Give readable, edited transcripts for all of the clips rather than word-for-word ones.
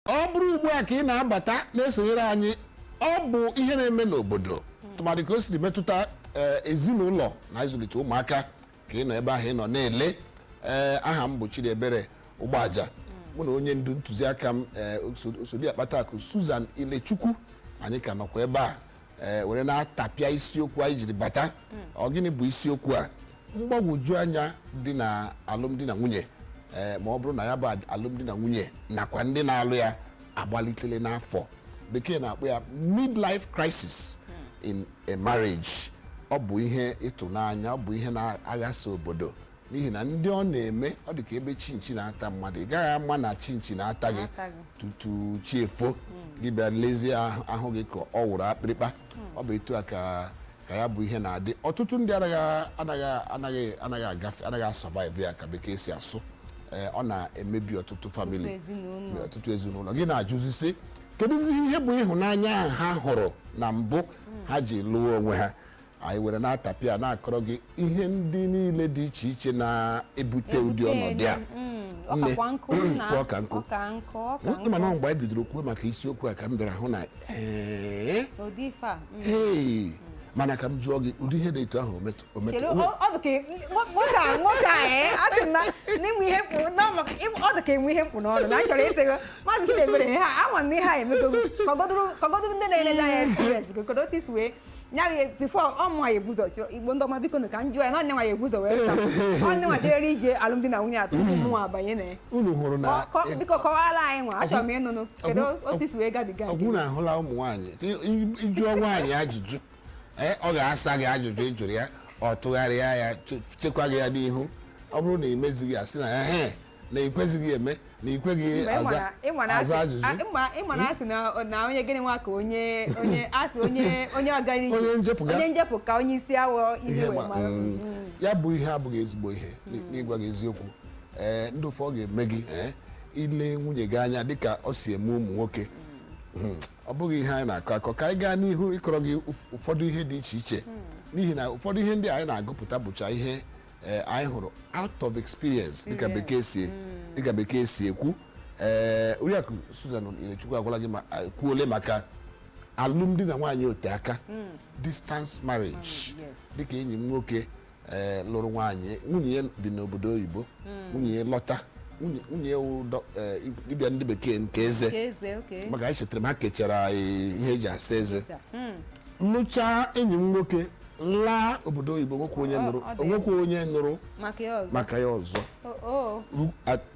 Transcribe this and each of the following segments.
Ọ bụrụ ugbu a ka ị na-abata na-esonyere anyị, ọ bụ ihe na-eme n'obodo, tụmadị ka o siri metụta ezinụlọ na ịzụlite ụmụaka, ka ị nọ ebe ahụ ị nọ na-ele. Aha m bụ Chidiebere Ụgbọaja. Mụ na onye ndu ntụziaka m, Osodi Akpatakụ Susan Ilechukwu, anyị ka nọkwa ebe a were na-atapịa isiokwu anyị jiri bata. Ọ gịnị bụ isiokwu a? Mgbagwoju anya dị na alụmdi na nwunye, ma ọ bụrụ na ya bụ alụmdi na nwunye nakwa ndị na-alụ ya agbalitele n'afọ. Bekee na-akpọ ya midlife crisis in a marriage. Ọ bụ ihe ịtụnanya, ọ bụ ihe na-aghasa obodo, n'ihi na ndị ọ na-eme, ọ dị ka ebe chinchi na-ata mmadụ. Ị gaghị ama na chinchi na-ata gị Na-ata gị. tutu chi efo, gị bịa lezie ahụ gị ka ọ wụrụ akpịrịkpa. Ọ bụ etu a ka ya bụ ihe na-adị. Ọtụtụ ndị anaghị anaghị anaghị anaghị agafe, anaghị asurvive ya, ka bekee si asụ. Ọ na-emebi ọtụtụ family, ezinụlọ. Ọtụtụ ezinụlọ. Gị na-ajụzi sị, kedụzi ihe bụ ịhụnanya ahụ ha hụrụ na mbụ ha ji lụọ onwe ha? Anyị were na-atapịa, na-akọrọ gị ihe ndị niile dị iche iche na-ebute ụdị ọnọdụ a. Ọ kakwa nkụ na Kwụọ ka nkụ. Ọ ka nkụ, ọ ka nkụ. Mana mgbe anyị bidoro kwuo maka isiokwu a ka m bịara hụ na Ụdị ife a. Hey, mana ka m jụọ gị, ụdị ihe dị etu ahụ o metụ Chere, ọ dị ka nwoke a asị m na n'ịmụ ihe mkpụ na ọ dị ka enwe ihe mkpụ n'ọnụ na m chọrọ ịsị gị, Maazị Chidiebere, ihe a ama m na ihe a emego gị. Kọgoduru ndị na-elele anya experience gị, kedu otu isi wee nya bụ before ọ mụnwa ya ebu ụzọ chọọ Igbo ndị ọma, biko nụ ka m jụọ ya na ọ nyenwa ya ebu ụzọ wee sa ọ nyenwa jere ije alụmdi na nwunye a tupu mụnwa abanye na ya. Unu hụrụ na Biko kọwara anyị nwa, achọrọ m ịnụnụ kedu otu isi wee gabiga nke Ọgwụ na ahụla ụmụ nwaanyị. Ịjụọ nwaanyị ajụjụ, ọ ga-asa gị ajụjụ ị jụrụ ya, ọ tụgharịa ya, chekwa gị ya n'ihu. Ọ bụrụ na ị mezighị, asị na ya he na ikwezighị eme na ikweghị Mgbe aza ịma na aza asị- ajụjụ. ịma na asị na onye gịnị nwa ka onye asị onye ọgara ije, Onye njepụ onye njepụ ka onye isi awọ ihe ihe wee mara. Ya bụ ihe abụghị ezigbo ihe n'ịgwa gị eziokwu. Ndị ụfọ ọ ga-eme gị, ile nwunye gị anya dịka ọ si eme ụmụ nwoke. Ọ bụghị ihe anyị na-akọ akọ. Ka anyị gaa n'ihu ịkọrọ gị ụfọdụ ihe dị iche iche, n'ihi na ụfọdụ ihe ndị anyị na-agụpụta bụcha ihe anyị hụrụ out of experience, dịka bekee si ekwu. Oriakụ Susan Ilechukwu agwala gị ma kwuole maka alụmdi na nwaanyị ote aka, distance marriage. Dịka enyi m nwoke lụrụ nwaanyị, nwunye ya bi n'obodo oyibo. Nwunye ya lọta, nwunye ya wụ dibịa ndị bekee nke eze. Nke eze, okay. Maka anyị chetara m, ha kechara anyị ihe eji asa eze. Lụchaa, enyi m nwoke laa obodo oyibo, nwekwa onye nụrụ Ọ dị onwekwa onye nụrụ maka ya ọzọ. Maka ya ọzọ. Oh.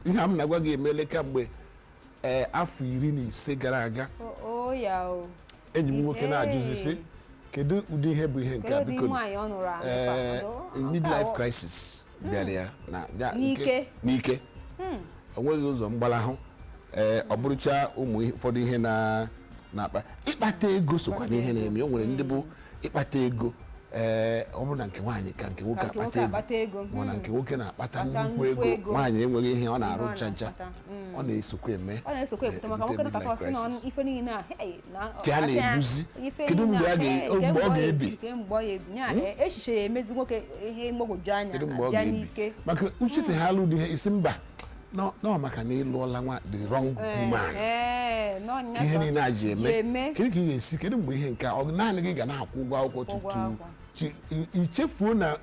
Ihe a m na-agwa gị emele kamgbe afọ 15 gara aga. Oh, ya o. Enyi m nwoke na-ajụzi sị, kedu ụdị ihe bụ ihe nke Kedu a? ụdị Biko, nwaanyị ọ nụrụ anụ kwa? Midlife crisis bịara ya na N'ike. N'ike, o nweghị ụzọ mgbalahụ. Ọ bụrụcha ụmụ ụfọdụ ihe na na-akpa ịkpata ego sokwa n'ihe na-eme. O nwere ndị bụ ịkpata ego, ọ bụrụ na nke nwaanyị ka nke nwoke Ka nke nwoke akpata akpata ego, ego. ma ọ na nke nwoke na-akpata Kpata nnukwu nnukwu ego, ego. nwaanyị enweghị ihe ọ na-arụ Ihe ọ ncha ncha, na-akpata. Ọ na-esokwa eme Ọ na-esokwa ebute, maka ebute nwoke nọkọta midlife ọsị na crisis. ife niile a, hey, na Ka a na-ebuzi. ife Kedu niile mgbe a, a hey, mgbe ọ ga-ebi? Kemgbe ọ ga-ebi ya, echiche ya emezi nwoke ihe mgbagwoju anya. Kedu mgbe ọ abịa ga-ebi? n'ike. Maka uche ha ụdị ihe isi mba nọ maka na ịlụọla nwa the wrong woman. Ee, n'ọnya Ka ihe niile a ji ji eme. eme. Kedu ka ị ga-esi, kedu mgbe ihe nke a ọ naanị gị ga na-akwụ ụgwọ akwụkwọ Ụgwọ tutu akwụkwọ. ichefuo na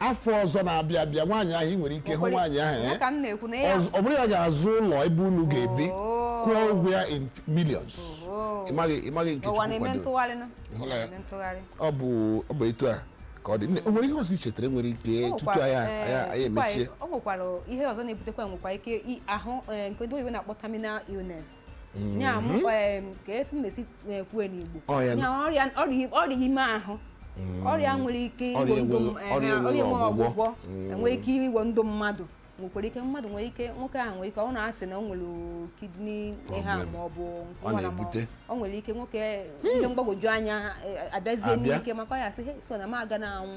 afọ ọzọ na-abịa abịa, nwaanyị ahụ ị nwere ike hụ nwaanyị ahụ Ya ka m na-ekwu na ya ọ bụrụ ya ga-azụ ụlọ ebe unu ga-ebi, Oh. kwụọ ụgwọ ya in millions. Oh. Ịmaghị nke Ụwa Chukwu na-eme kwadoro. ntụgharị na Hụla ya. na-eme ntụgharị. Ọ bụ etu a ka ọ dị. Nne, o nwere ihe ọzọ i chetara nwere ike O tutu nwekwara, anyị emechie? o nwekwara ihe ọzọ na-ebutekwa, nwekwa ike ahụ, nke ndị oyibo na-akpọ terminal illness. Ya mụ, ka etu m esi kwue n'Igbo, Ọ ya ya ọrịa ime ahụ, ọrịa nwere ike Ọrịa iwe ndụ ọrịa enweghị ọrịa enweghị ọgwụgwọ. ọgwụgwọ enwere ike iwe ndụ mmadụ. Nwekwara ike mmadụ nwere ike, nwoke ahụ nwere ike ọ na-asị na o nwere kidney ihe a Problem. ma ọ bụ nke Ọ nwa na na-ebute. o nwere ike nwoke ihe mgbagwoju anya abịazie Abịa. n'ike, maka ọ ya sị, "Hey, so na m aga na anwụ,"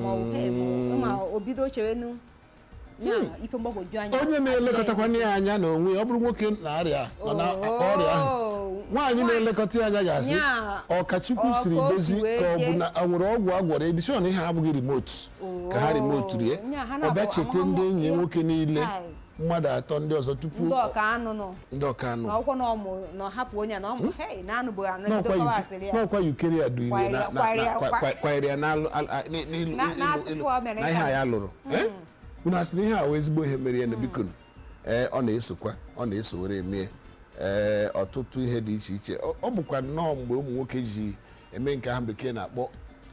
ma ọ bụ, "Hey, ma o bido chewenu ya ife mgbagwoju anya." Onye na-elekọtakwa ya anya na onwe ya, ọ bụrụ nwoke na-arịa nọ na ọrịa ahụ, nwaanyị na-elekọta ya anya ga-asị, ọkachukwu siri Ọ ka o dozi si wee ka ọ bụ jee. na o nwere ọgwụ a gwọrọ edishọn. Ihe abụghị remote ka ha remote rie. Nya, ha ọ bịa na-abụ cheta ndị enyi ya nwoke niile. Ai. Mmadụ atọ ndị ọzọ tupu Ndị ọka anụ nọ. Ndị ọka anụ. Na ọkwọ na ọmụ na ọ hapụ onye a na ọmụ hei na anụbụghị anụ ebido kọwa asịrị ya. N'ọkwa yukere ya duire Kwanyere na ya, kwanyere ya n'ịlụ Na ịlụ tupu o mere na ihe a ya lụrụ. Unu asị na ihe a wụ ezigbo ihe mere ya na biko nụ. Ee, ọ na-esokwa, ọ na-eso were emie. Ee, ọtụtụ ihe dị iche iche. Ọ bụkwa nnọọ mgbe ụmụ nwoke ji eme nke ahụ bekee na-akpọ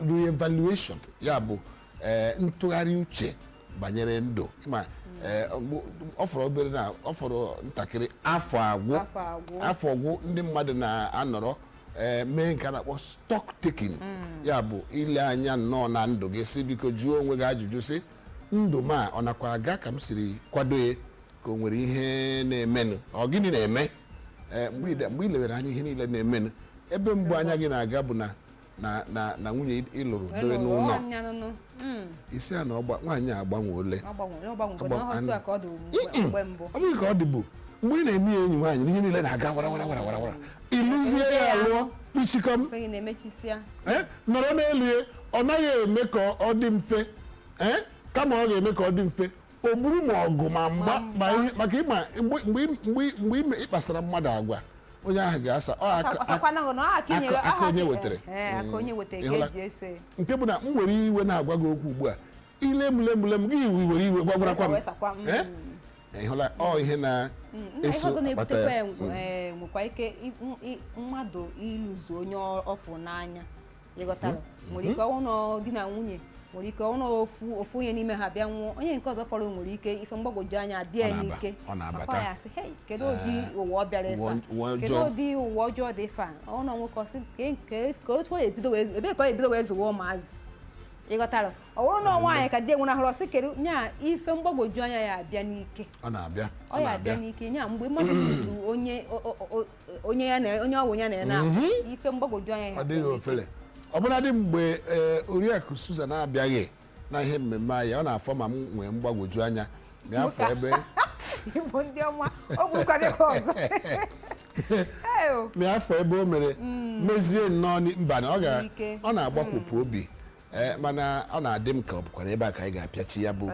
re-evaluation, ya bụ ee ntụgharị uche banyere ndụ. Ịma ee, ọ fọrọ obere na ọ fọrọ ntakịrị afọ agwụ. Afọ agwụ. Afọ gwụ, ndị mmadụ na-anọrọ ee mee nke a na-akpọ stock taking, ya bụ ile anya nnọọ na ndụ gị, si biko jụọ onwe gị ajụjụ sị, ndụ m a ọ nakwa aga ka m siri kwado ya, ka o nwere ihe na-emenụ, ọ gịnị na-eme? Ee, mgbe ị lewere anya ihe niile na-emenụ, ebe mbụ anya gị na-aga bụ na nwunye ị lụrụ dowe n'ụlọ. Anya nụnụ. Isi a na ọgba nwaanyị a agbanweole. Ọ gbanwere, ọ gbanwere na otu a ka ọ dị mgbe mbụ. Ọ bụghị ka ọ dịbu mgbe ị na-eme ya enyi nwaanyị, ihe niile na-aga wara wara wara wara wara. Ịlụzie ya, alụọ kpuchikọm. Ofe gị na-emechisịa. Ee, nọrọ n'elu ya, ọ naghị eme ka ọ dị mfe. Ee, kama ọ ga-eme ka ọ dị mfe, o buru ma ọgụ ma mgba ma ihe, maka ịma mgbe ị kpasara mmadụ agwa, onye ahụ ga-asa ọ Ọsakwana gị na ọ aka inyere aka onye wetere. Ee, aka onye wetere ka Ịhụla? eji ese. Nke bụ na m were iwe na-agwa gị okwu ugbu a, ile m le m le m gị were iwe gwagwarakwa m. Wesakwa, Ee? Ịhụla ọ ihe Nna, ihe na-eso ọzọ akpata na-ebutekwa ya. ya nwekwa ike mmadụ ịlụzu onye ọfụ n'anya, ịghọtara, nwere ike ọnwụ na di na nwunye nwere ike ọnwụ na ofu ofu onye n'ime ha bịa nwụọ, onye nke ọzọ fọrọ nwere ike ife mgbagwoju anya bịa Ọ na-aba, n'ike ọ na-abata. Makwa ya sị, "Hey, kedu ụdị ụwa ọ bịara ife a? Ụwa Kedu ọjọọ." ụdị ụwa ọjọọ dị ife a?" Ọ na nwoke ọsị ka otu ọ ebido wee ebee ka ọ ebido wee zụwa ụmụazị, ịghọtara? Ọ bụrụ na nwaanyị ka di enwere ọsị kedu nya ife mgbagwoju anya ya abịa n'ike. Ọ na-abịa. Ọ ya abịa n'ike nya mgbe mmadụ lụzuru onye onye ya na onye ọ bụ ya na ya na ife mgbagwoju anya ya Ọ dịghị abịa n'ike. ofele ọbụladị mgbe ee oriakụ Susan abịaghị na ihe mmemme anyị, ọ na-afọ ma m nwee mgbagwoju anya ma afọ ebe Igbo ndị ọma, o gburukwa bịakwa ọzọ. Eo. Ma afọ ebe o mere mezie nnọọ mba na ọ ga N'ike. ọ na-agbakwụpụ obi. Ee, mana ọ na-adị m ka ọ bụkwara ebe a ka anyị ga-apịachi ya bụ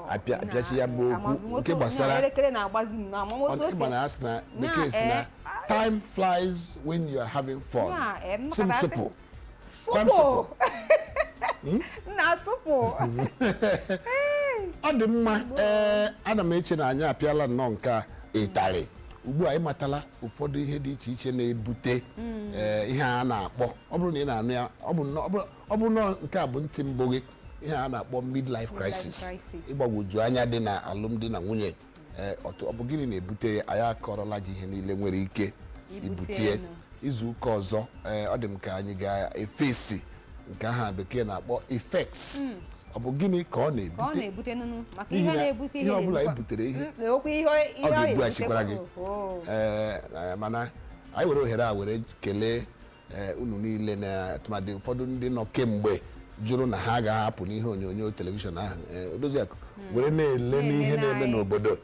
apịachi ya bụ okwu nke gbasara elekere na-agbazi m na amamoto ọ mana a sị na bekee si na time flies when you are having fun. Na, Sim nnọkọta asị- simple. Sụpụ na sụpụ. Ọ dị mma. Ee, ana m eche na anyị apịala nnọọ nke a ịtarị ugbu a. Ịmatala ụfọdụ ihe dị iche iche na-ebute ee, ihe a na-akpọ, ọ bụrụ na ị na-anụ ya, ọ bụ nnọọ nke a bụ ntị mbụ gị, ihe a na-akpọ midlife crisis, crisis. Ịgbagwoju anya dị na alụmdi na nwunye. Ee, ọ bụ gịnị na-ebute ya? Anyị akọrọla gị ihe niile nwere ike ibute ibute ya. enu. Izu ụka ọzọ, ee, ọ dị m ka anyị ga-efesi nke ahụ bekee na-akpọ effects. Ọ bụ gịnị ka ọ ka ọ na-ebute? Na-ebute nụnụ maka N'ihi ihe na na-ebute ihe ọbụla na-ebukwa- ebutere ihe, Okwu ihe ihe ọ ọ ga-ebughachikwara gị. ga-ebutekwa. Oho. Ee, mana anyị were ohere a were kelee ee, unu niile na tụmadị ụfọdụ ndị nọ kemgbe jụrụ na ha agaghị apụ n'ihe onyonyo telivishọn ahụ. Ee, Odoziakụ were na-ele n'ihe Na-ele na-eme anyị. n'obodo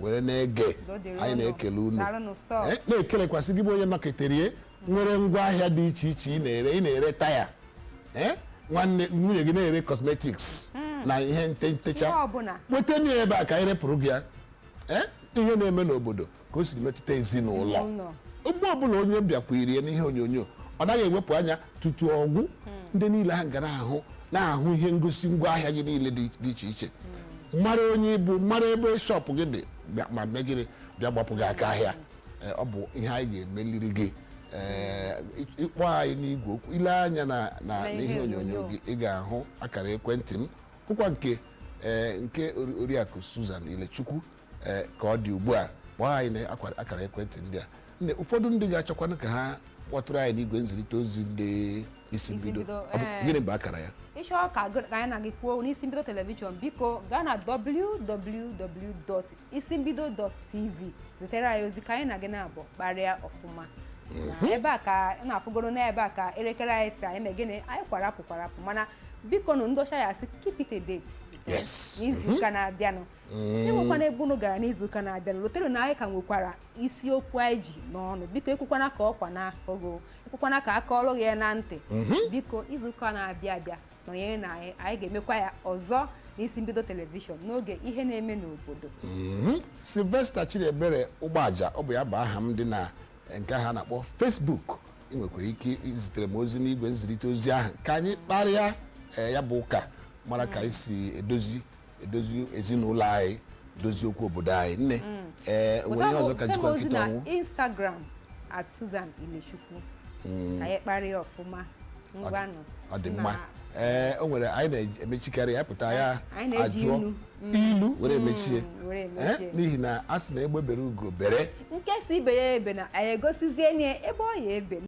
were na-ege. Udo dịrị Anyị unu. na-ekele unu. Daalụnụ sọ. Ee, na-ekelekwasị gị bụ onye nọketerie nwere ngwaahịa dị iche iche ị na-ere, ị na-ere taya, ee, nwanne nwunye gị na-ere cosmetics na ihe ntecha. Ihe ọbụla. Nweta ya ebe a ka anyị repụrụ gị ya. Ee, ihe na-eme n'obodo ka o siri metụta ezinụlọ. Ezinụlọ. Mgbe ọbụla onye bịakwuirie n'ihe onyonyo, ọ naghị ewepụ anya tutu ọgwụ ndị niile ha gara ahụ na-ahụ ihe ngosi ngwaahịa gị niile dị dị iche iche, mara onye ịbụ, mara ebe shọpụ gị dị, bịa ma mee gịnị, bịa gbapụ gị aka ahịa. Ee, ọ bụ ihe anyị ga-emeliri gị. Ee, ịkpọ anyị n'igwe okwu, ile anya na na na n'ihe ihe onyonyo onyonyo. gị, ị ga-ahụ akara ekwentị m, hụkwa nke ee, nke oriakụ Susan Ilechukwu. Ee, ka ọ dị ugbu a, kpọọ anyị na akara ekwentị ndị a. Nne, ụfọdụ ndị ga-achọkwanụ ka ha kpọtụrụ anyị n'igwe nzirịta ozi ndị isi mbido. Mbido, Ọ bụ ee. gịnị bụ akara ya? Ịchọọ ka anyị na gị kwuo n'isi mbido telivishọn, biko gaa na www.isimbido.tv, zitere anyị ozi ka anyị na gị na-abụ kparịa ọfụma. Na ebe a ka na-afụgoro n'ebe a ka elekere anyị si anyị mee gịnị, anyị kwarapụ kwarapụ, mana biko nụ ndọcha ya asị keep it a date. N'izuụka na-abịanụ, enwekwana ebe unu gara n'izuụka na-abịanụ, lotere na anyị ka nwekwara isiokwu anyị ji n'ọnụ. Biko ekwekwana ka ọkwa n'ahụ, ekwekwana ka aka ọrụ gị ya na ntị. Biko, izuụka na-abịa abịa, nọnyere na anyị, anyị ga-emekwa ya ọzọ. n'isi mbido telivishọn n'oge ihe na-eme n'obodo. Sylvester Chidiebere Ụgbọaja, ọ bụ ya bụ aha m dị na nke ahụ a na-akpọ Facebook. Ị nwekwara ike izitere m ozi n'igwe nzirịta ozi ahụ ka anyị kparịa ya bụ ụka, mara ka anyị si edozi edozi ezinụlọ anyị, dozie okwu obodo anyị. Nne, ee, o nwere ihe ọzọ ka Wetara m jikwa ozi nkịta na ọnwụ? Instagram @SusanIlechukwu ka anyị kparịa ọfụma. Ngwanụ. Ọ dị mma. Ee, o nwere anyị na-emechikarị ya pụta ya Anyị na-eji ajụọ ilu. Ilu were emechie. Were emechie. Ee, n'ihi na a sị na egbe bere, ugo bere. Nkesa ibe ya ebe na anyị egosizie nye ebe ọ ya ebe.